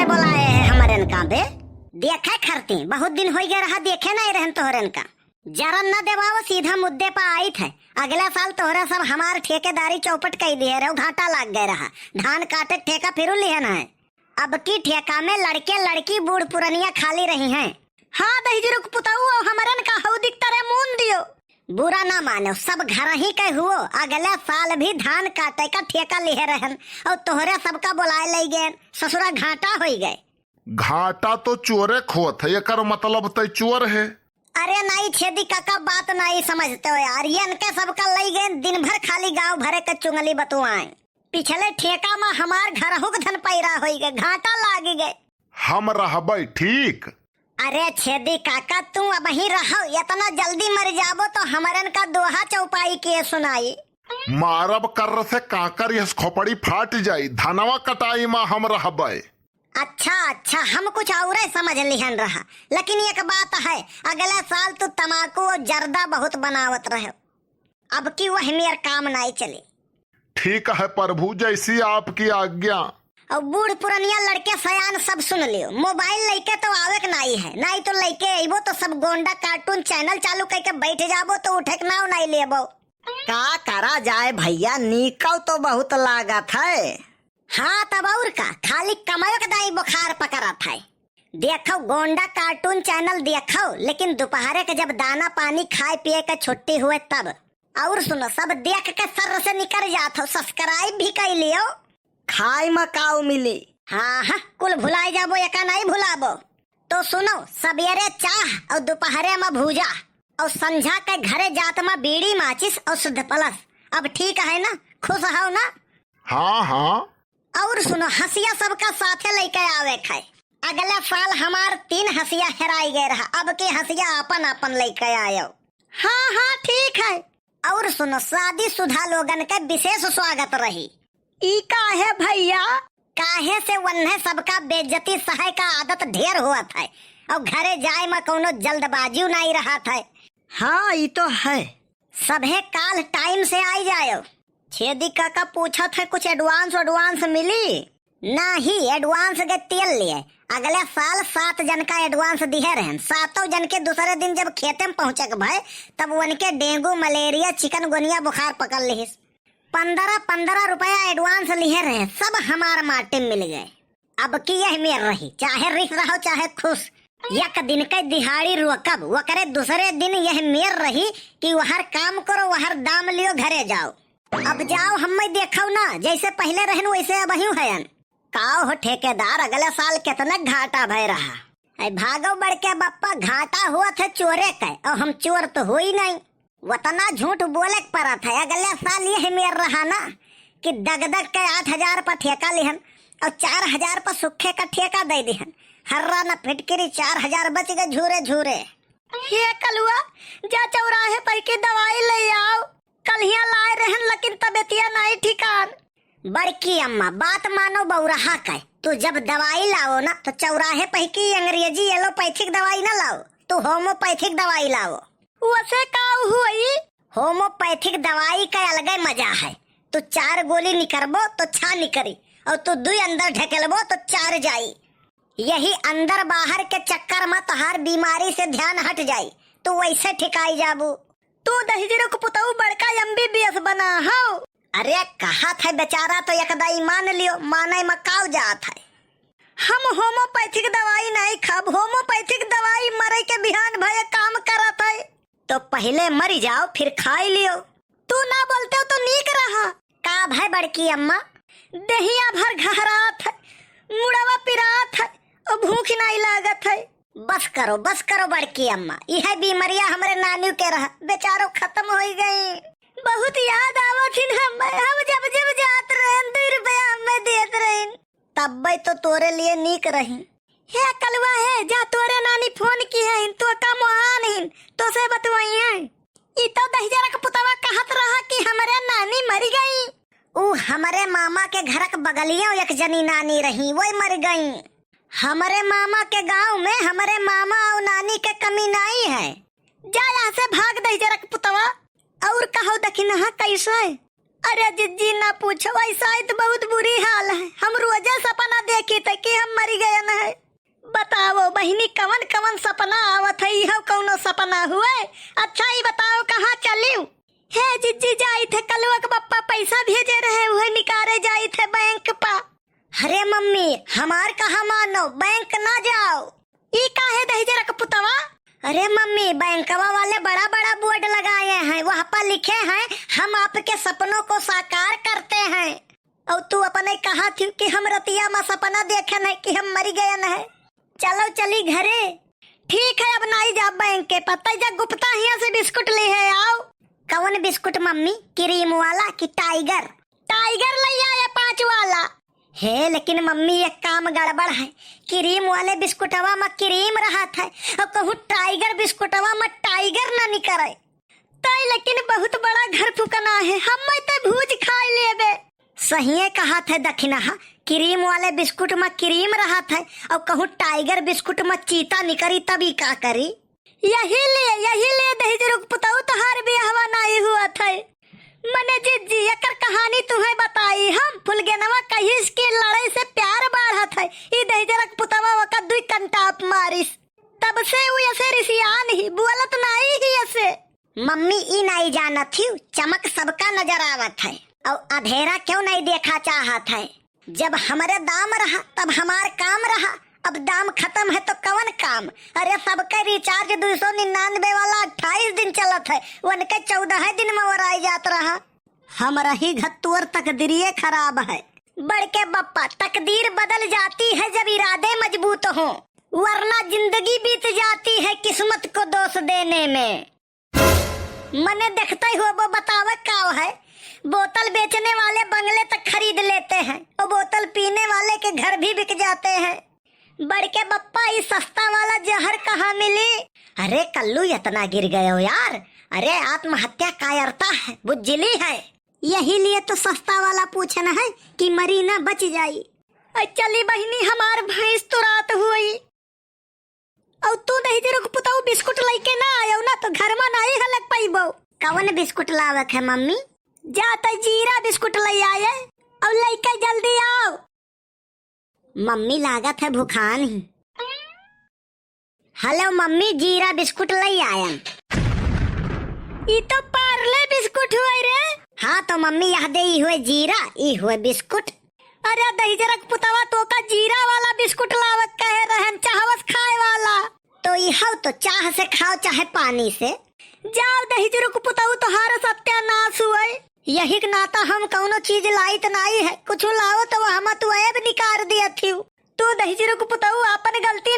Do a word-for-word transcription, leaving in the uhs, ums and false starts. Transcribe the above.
बोलाए है हमरेन का बे? देखे खरती, बहुत दिन होइ गए रहा, देखे नाहीं रहन तोहरेन का। जरन न देवाओ, सीधा मुद्दे पर आइत है। अगला साल तोहरे सब हमार ठेकेदारी चौपट कइ दिहे रहो, घाटा लाग गए रहा। धान काटे ठेका फिरू लिहन है। अब की ठेका में लड़के लड़की बूढ़ पुरनिया खाली रही हैं। हाँ दहिजरू के पुतऊ, हमरन का हऊ दिख तरे मून दियो। बुरा ना मानो, सब घर ही के हुओ। अगले साल भी धान काटे का ठेका लिहे रहन और तोहरे सबका बोलाए लई गए, ससुरा घाटा होई गए। घाटा तो चोरे खोत है, एकर मतलब तय चोर है। अरे नाई छेदी काका, बात नाई समझते हो यार, ये इनके सबका लई गए, दिन भर खाली गांव भरे के चुंगली बतुआए। पिछले ठेका में हमार घरहू के धन पैरा होई गए, घाटा लागी गए। हम रहबै ठीक। अरे छेदी काका, तू अबहीं रहो, इतना जल्दी मर जाबो तो हमरन का दोहा चौपाई के सुनाई। मारब कर्र से काकर यस खोपड़ी फाट जाई, धनवा कटाई मा हम रहबै। अच्छा, अच्छा, हम कुछ औरे समझ लिहन रहा, लेकिन एक बात है, अगला साल तू तमाकू और जर्दा बहुत बनावत रहो, अब की वह मेर काम नाई चले। ठीक है प्रभु, जैसी आपकी आज्ञा। और बूढ़ पुरनिया लड़के सयान सब सुन लियो, मोबाइल लइके तो आवे के नाई है, नाई तो लइके अइबो तो सब गोंडा कार्टून चैनल चालू कइके बैठ जाबो तो उठे के नाव नाई लेबो। का करा जाए भैया, नीकव तो बहुत लागत है। हाँ तब और का, खाली कमायो के दाई बुखार पकड़त है। देखो गोंडा कार्टून चैनल देखो, लेकिन दोपहरे के जब दाना पानी खाए पिए के छुट्टी हुए तब। और सुनो, सब देख के सर से निकर जात हो, सब्सक्राइब भी कर लियो। खाए में काऊ मिली? हाँ हाँ, कुल भुलाई जाबो, एका नहीं भुलाबो। तो सुनो, सबेरे चाह और दोपहरे में भूजा और संझा के घरे जात में बीड़ी माचिस और शुद्ध प्लस। अब ठीक है ना, खुश हो ना? हाँ हाँ। और सुनो, हंसिया सबका साथे लइके आवे के है। अगला साल हमार तीन हंसिया हेराई गए रहा, अब के हंसिया आपन आपन लइके आयो। हाँ हाँ ठीक है। और सुनो, शादीशुदा लोगन के विशेष स्वागत रही। ई काहे भैया? काहे से वन्हे सबका बेइज्जती सहे का आदत ढेर होत है और घरे जाए में कौनो जल्दबाजी नाई रहत है। हाँ ई तो है। सभे काल टाइम से आई जायो। छेदी काका पूछत है, कुछ एडवांस एडवांस मिली? नाही, एडवांस के तेल लिए। अगले साल सात जन का एडवांस दिहे रहन। सातों जन के दूसरे दिन जब खेते में पहुँचे के भय, तब उनके डेंगू, मलेरिया, चिकनगुनिया बुखार पकड़ लिहिस। पन्द्रह पन्द्रह रुपया एडवांस लिहे रहे, सब हमार माटी में मिल गए। अब की यह मेर रही, चाहे रिस रहो चाहे खुश। एक दिन के दिहाड़ी रोकब, ओकरे दूसरे दिन यह मेर रही कि वहर काम करो, वहर दाम लियो, घरे जाओ। अब जाओ, हम्मे देखो ना, जैसे पहले रहन वैसे अबहियों हयन। काव हो ठेकेदार, अगले साल कितना घाटा भय रहा। ऐ भागो बड़के बप्पा, घाटा हुआ थे चोरे के, और हम चोर तो होई नहीं। वतना झूठ बोले के परत है, अगले साल यह मेर रहा ना कि दगदग के आठ हजार पर ठेका लिहन और चार हजार पर सुखे का ठेका दे दिहन। हर्रा न फिटकिरी, चार हजार बच गए झूरे झूरे। हे कलुआ, जा चौराहे पर के दवाई ले आओ। कल हियाँ लाए रहन, लेकिन तबियतिया नाई ठिकान। बड़की अम्मा, बात मानो बौरहा के। तू जब दवाई लाओ ना, तो चौराहे पर की अंग्रेजी एलोपैथिक दवाई ना लाओ, तू होम्योपैथिक दवाई लाओ। वसे का हुई? होम्योपैथिक दवाई का अलगे मजा है। तू चार गोली निकरबो तो छह निकरी, और तू दुई अंदर ढकेलबो तो चार जाई। यही अंदर बाहर के चक्कर में तोहार बीमारी से ध्यान हट जाई, तू वैसे ठिकाई जाबू। तू दहिजरू के पुतऊ बड़का एमबीबीएस बना हो। अरे कहत है बेचारा तो एक दाई मान लियो, माने में काव जात है। हम होम्योपैथिक दवाई नहीं खाब, होम्योपैथिक दवाई मरे के बिहान भये काम करत है। तो पहले मरी जाओ फिर खाई लियो। तू ना बोलते हो तो नीक रहा। का भय बड़की अम्मा? देहिया भर घहरात है, मुड़वा पिरात है, और भूख नाई लागत है। बस करो, बस करो बड़की अम्मा, यह बीमरिया हमरे नानी के रहा, बेचारो खत्म होई गई। बहुत याद आवत हिन हम्मे, हम जब जब जात रहन, दू रुपया हम्मे देत रहिन। तब्बे तो तोरे लिए नीक रही। हे कलुआ हे, जा तोरे नानी फोन की है, तो का मोहान हिन, तो से बतवाई है। ई तो दहिजरा के पुतवा कहत रहा कि हमरे नानी मरी गई। ऊ हमरे मामा के घर के बगलियों एक जनी नानी रही, वही मर गई। हमरे मामा के गांव में हमरे मामा और नानी के कमी नाई है। जा यहाँ से भाग दहिजरा के पुतवा। और कहो दखिनहा कैसे? अरे जिज्जी ना पूछो, ऐसा ही तो बहुत बुरी हाल है। हम रोजे सपना देखी थे कि हम मरी गयन है। बताओ बहिनी, कवन कवन सपना आवत है, इहो कौनो सपना हुए? अच्छा ही बताओ, कहाँ चलियो? हे जिज्जी, जाई थे कलुआ के पप्पा पैसा भेजे रहे, उहे निकारे जाई थे बैंक पा। अरे मम्मी, हमार कहा मानो, बैंक ना जाओ। ई काहे दहिजरक पुतवा? अरे मम्मी, बैंकवा वाले बड़ा बड़ा बोर्ड लगाए हैं, वह पर लिखे हैं, "हम आपके सपनों को साकार करते हैं।" और तू अपने कहा थी कि हम रतिया में सपना देखे नहीं कि हम मरी गए नहीं। चलो चली घरे। ठीक है, अब नाई जा बैंक के पता जा गुप्ता हिया से बिस्कुट ले है आओ। कौन बिस्कुट मम्मी, क्रीम वाला कि टाइगर? टाइगर ले आए पाँच वाला। हे, लेकिन मम्मी, एक काम गड़बड़ है। क्रीम वाले बिस्कुटवा में क्रीम रहत है और कहूँ टाइगर बिस्कुटवा में टाइगर ना निकरे। तय लेकिन बहुत बड़ा घर फुकना है, हम मैं ते भूज खाए लेबे। सहिए कहत है दखिनहा, क्रीम वाले बिस्कुट में क्रीम रहत है और कहूँ टाइगर बिस्कुट में चीता निकरी तब ई का करी? यही ले, यही ले दहिजरुक पुतऊ तोहार बियाहवा नाई हुआ था। मने जिज्जी, एकर कहानी तुहे बताई हम। फुलगेनवा कहिस कि लड़ई से प्यार बाढ़त है। ई दहिजरक पुतवा ओका दुई कंटाप मारिस। तब से उ ऐसे रिसियान ही, बोलत नाई ही ऐसे। मम्मी, ई नाई जानत ही, चमक सबका नजर आवत है। और अधेरा क्यों नहीं देखा चाहत है? जब हमरे दाम रहा, तब हमार काम रहा। अब दाम खत्म है तो कवन काम? अरे, सबके रिचार्ज दुई सौ निन्यानवे वाला अट्ठाईस दिन चलत है, उनके चौदह दिन में ओराई जात रहा। हमरा ही घत्तुअर तकदीरिये खराब है। बड़के बप्पा, तकदीर बदल जाती है जब इरादे मजबूत हों, वरना जिंदगी बीत जाती है किस्मत को दोष देने में। मने देखते ही होबो, बतावे का है? बोतल बेचने वाले बंगले तक खरीद लेते हैं, वो बोतल पीने वाले के घर भी बिक जाते हैं। बड़के बप्पा, ई सस्ता वाला जहर कहाँ मिली? अरे कल्लू, इतना गिर गयो यार। अरे आत्महत्या कायरता है, बुज्जिली है। यही लिए तो सस्ता वाला पूछन है कि मरी ना बच जाई। अ, चली बहिनी, हमार भैंस तो रात हुई। और तू दहिजरुक पुतऊ बिस्कुट लइके ना आयो ना तो घर में नहीं हलक पइबो। कवन बिस्कुट लावक है मम्मी? जा त जीरा बिस्कुट लइ आए और लइके जल्दी आओ। मम्मी लागत है भुखान ही। हेलो मम्मी, जीरा बिस्कुट लइ आयन। ई तो पार्ले बिस्कुट हुए रे। हाँ तो मम्मी, यह दे, ई हुए जीरा, ई हुए बिस्कुट। अरे दहिजरक पुतवा, तोका जीरा वाला बिस्कुट लावत कहे रहन, चाहवस खाए वाला। तो इहव तो चाह से खाओ चाहे पानी से। जाओ दहिजरक पुतऊ, तोहार सत्यानाश हुए। यही के नाता हम कौनो चीज लाइत नाई है, कुछ लाओ तो वह मत ऐब निकार दिया थियू। तू दहिजरक पुतऊ, आपन गलती